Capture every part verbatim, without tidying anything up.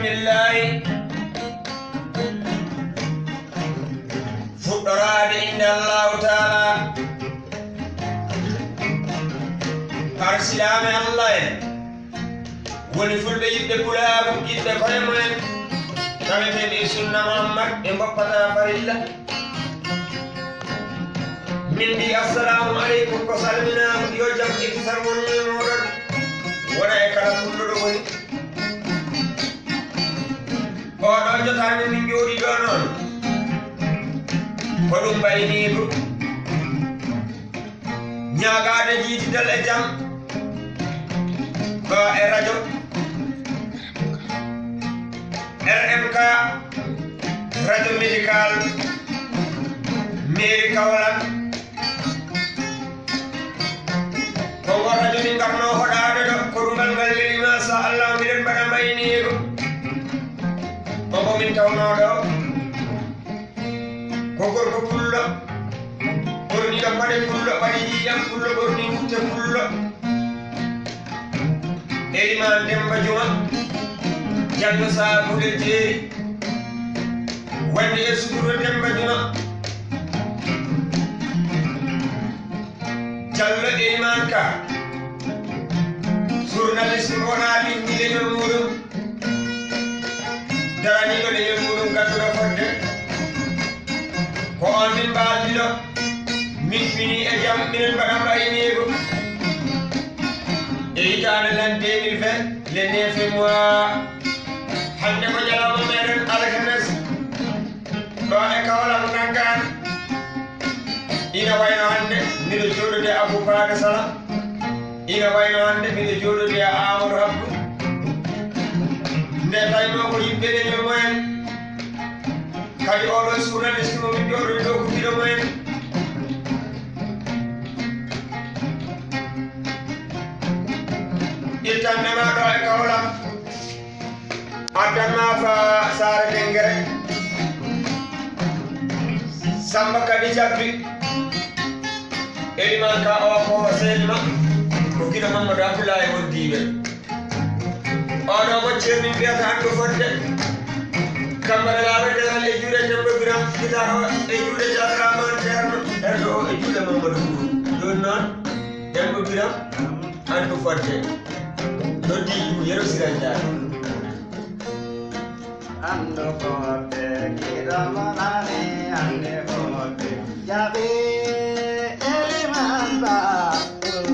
Bismillahi. Fuɗɗoraade innde Allahu Taala, arsilaaɓe Allah en, woni fulɓe yiɗɓe pulaagu, yiɗɓe koye mumen, taweteeɓe e sunna Muhammad, ɓe ngoppataa farilla. Min mbi, assalamu aleykum, ko salminaama, yo jam e kisal won e mooɗon, wona e kala pullo ɗo woni. Oɗo jotaani min jooɗii ɗo noon, ko ɗum mbayniigu. Ñaagaade jiididal e jam ɗo e radio R M K, radio médical, mairie Kaolack. Ko ngo radio min ngarnoo hoɗaade ɗo, koɗungal ngal weli, maa sha Allah, miɗen mbaɗa mbayniigu. Ko ngo min tawnoo ɗo. Ko gorko pullo, ɓorniiɗo paɗe pullo, ɓaɗi ƴiiƴam pullo, ɓorni wutte pullo. Elimaan Demmba Juma, Jallo Saabuure Jeeri, wonde e suudu Demmba Juma. Jallo Elimaan Ka, journaliste mo wonaa ɓiɗɗi leñol muuɗum. Daraniiɗo leñol muuɗum gadduɗo fodde. Ko on min mbaaldiɗo, min fini e jam, minen mbaɗa mbayniigu. E hitaande lan deux mille vingt, le neuf mois, hannde ko ñalawma meɗen alhames. Ɗo e Kaolack naggaan, ina wayno hannde miɗo jooɗodi e Abou Paate Sala, ina wayno hannde miɗo jooɗodi e Amadou Abdou. Nde tawnoo ko yimɓe leñol mumen, kadi oɗo journaliste mo min jooɗodi ɗo ko giɗo mumen. Ittanɗe ma ɗo e Kaolack. Addan ma fa saare Dengere. Samba Kadi Cabbi. Elimaan Ka o ko sehil ma. Ko giɗo Mamadou Abdoulaye won diiwe. Oɗo mo ceerni mbiyata Andu Fodde. Kambara laaɓe deral e juuɗe Demba Biram Kitar o e juuɗe Jadraman Ceerno. Erɗo o e juuɗe Mamadou Ndour. Jooni noon Demba Biram Andu Fodde. Noddi ɗum Yero Sira Njaay. Andu Fodde, giɗo mo nani Andu Fodde. Jaɓi Eliman Ba, ɗum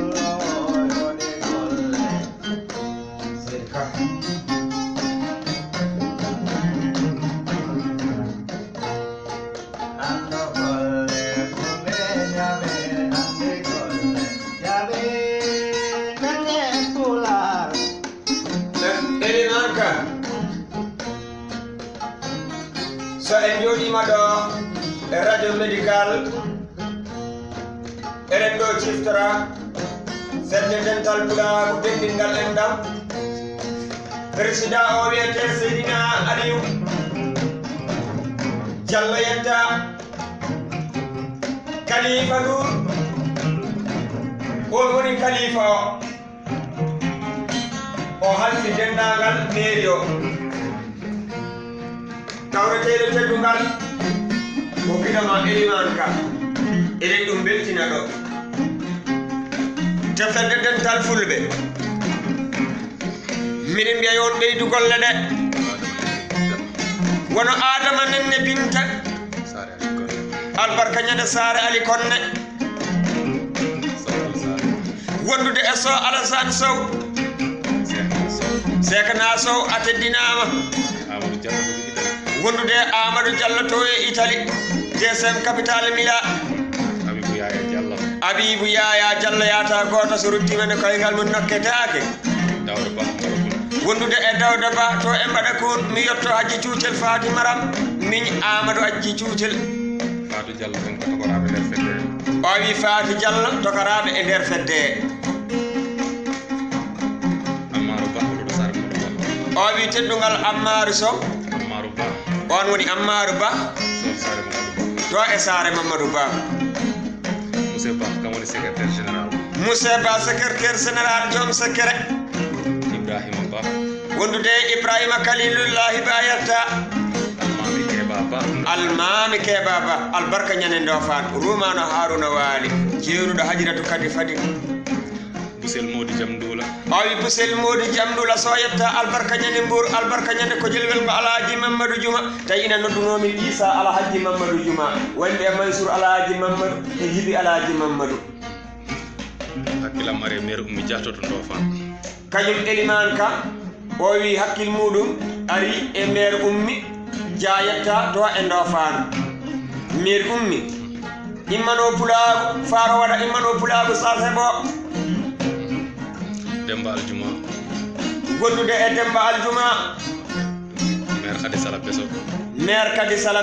woni golle. Seydi Ka. Anndo golle, fulɓe jaɓe, hannde golle jaɓe, nannge Pulaar. Eliman Ka, so en njooɗiima ɗo e radio médical, eɗen ɗo ciftora fedde dental pulaagu denɗingal enɗam. Président o wiyete Seydina Aliou Diallo yetta. Khalifa Ndour, on woni khalifa o. O halfi denndaangal mairie o. Tawreteeɗo teddungal ko giɗo ma Eliman Ka. Eɗen ɗum mbeltina ɗo. Te fedde dental fulɓe. Miɗen mbiya yo on ɓeydu golle ɗe. Wono Adama Nenne Binta. Albarka Ñande Saare Ali Konne. Wondude e Sow Alassane Sow. Seekna Sow, a teddinaama. Wondude e Amadou Diallo to e Italie. D C M capital Mila. Abibou Yaya Diallo. Abibou Yaya Diallo yaata gooto so ruttiima nde koyngal mum nokketaake. Dawda Ba, Mbaɗa Kun. Wondude e Dawda Ba to e Mbaɗa Kun, mi yetto Hajji Cuucel Faati Maram, miñ Amadou Hajji Cuucel. Fatou Diallo, en ko tokoraaɓe nder fedde. O wi Fatou Diallo, tokoraaɓe e nder fedde. Ammaru Ba, Olodo Sare Mamadou Ba. O wi teddungal Ammaru Sow. Ammaru Ba. On woni Ammaru Ba. Sow Sare Mamadou Ba. To e Sare Mamadou Ba. Moussa Ba, kam woni secrétaire général. Moussa Ba, secrétaire général, joom secret. Ibrahima Ba. Wondude e Ibrahima Kalilullahi Bayata. Almaami Keeba Ba. Almaami Keeba Ba, albarka ñande Ndofaan, Ruumaano Haaruna Waali, jeynuɗo Hajiratu Kadi Fadi. Busel Moodi Jam Nduula. Ɓaawi Busel Moodi Jam Nduula so yetta, albarka ñande Mbuur, albarka ñande ko jelwel ko Alhaji Mammadu Juma, tawi ina noddunoomi Isa Alhaji Mammadu Juma, wonɓe e Mansour Alhaji Mammadu, e Jibi Alhaji Mammadu. Hakkilam mare meer Ummi Jahto to Ndofaan. Kañum elimaan ka, o wi hakkil muɗum ari e meer Ummi Jayetta to e Ndofaan. Meer Ummi, immano pulaagu, faaro waɗa immano pulaagu sase bo. Demba Aljuma. Gondude e Demba Aljuma. Meer Khady Sala Beso. Meer Khady Sala